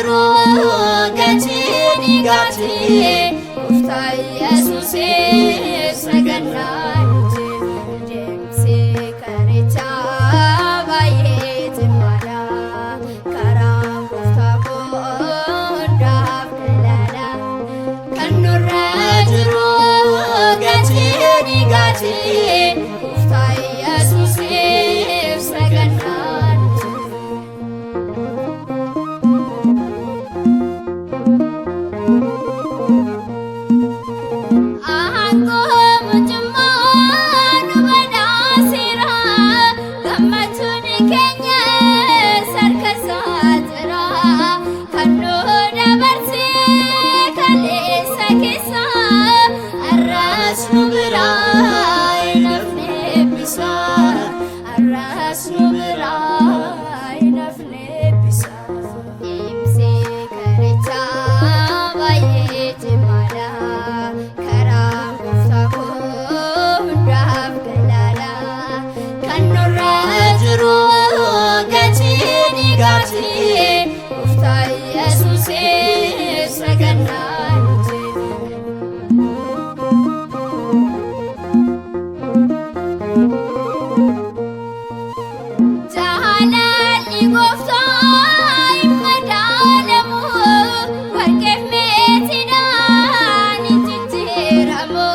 jiru gatii dhiigaati, Gooftaa Yesuusiif sagannaa nuti. Deemsi karichaa baay'ee cimaadha. Karaa Gooftaa koo hundaaf galaadha. Kan nurra jiru gatii dhiigaati, Gooftaa Yesuusiif sagannaa nuti. Aangoo mootummaa nu badhaaseera, gammachuun keenya harka isaa jira. Kan nu dabarse kaleessa keessa, har'as nu biraa hin hafne eebbisa. Har'as nu biraa hin hafne eebbisa. Deemsi karichaa baay'ee cimaadha. Karaa Gooftaa koo hundaaf galaadha. Kan nurra jiru gatii dhiigaati, Gooftaa Yesuusiif sagannaa nuti. Jaalalli Gooftaa hin madaalamu, warqeef meetiidhaan hin jijjiiramu.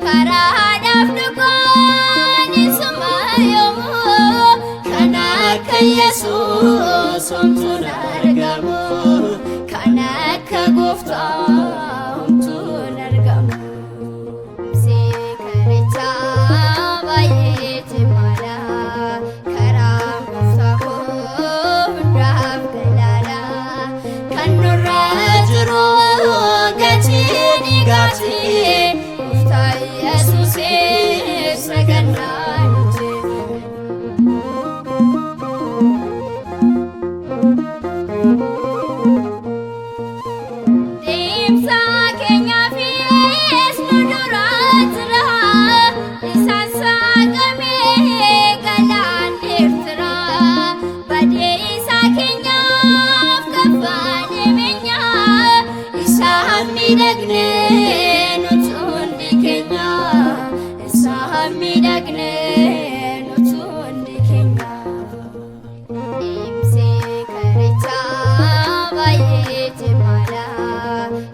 Karaadhaaf dhugaan isuma yoomuu, kan akka Yesuus homtuun argamu. Kan akka Gooftaa homtuun argamu. Deemsi karichaa baay'ee cimaadha. Karaa Gooftaa koo hundaaf galaadha. Kan nurra jiru gatii dhiigaati, Gooftaa Yesuusiif sagannaa nuti. Deemsa keenyaafis nu dura jira. Isaan saaqamee galaanni Eertiraa. Badeessa keenyaaf kaffalee beenyaa. Isaan miidhagne nuti hundi keenya. Isaan miidhagne nuti hundi keenya. Deemsi karichaa baay'ee cimaadha.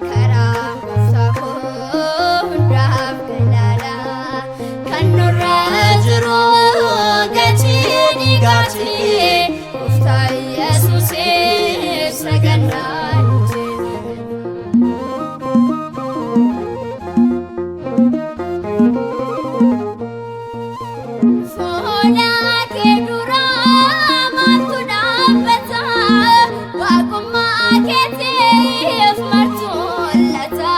Karaa Gooftaa koo hundaaf galaadha. Kan nurra jiru gatii dhiigaati, Gooftaa Yesuusiif sagannaa nuti. Fuula kee dura maaltu dhaabbata? Waaqummaa keetiif martu mul'ata.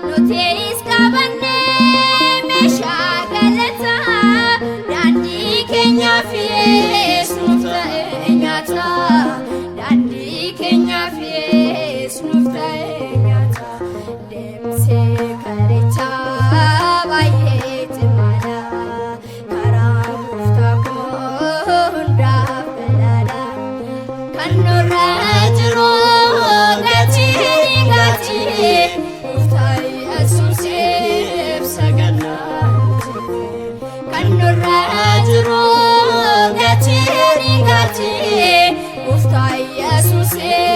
Nutis qabannee meeshaa galataa, daandii keenyaafis nuuf ta'e nyaata. Daandii keenyaafis nuuf ta'e nyaata. Deemsi karichaa baay'ee cimaadha. Karaa Gooftaa koo hundaaf galaadha. Kan nurra jiru gatii dhiigaati, Gooftaa Yesuusiif sagannaa nuti. Kan nurra jiru gatii dhiigaati, Gooftaa Yesuusiif.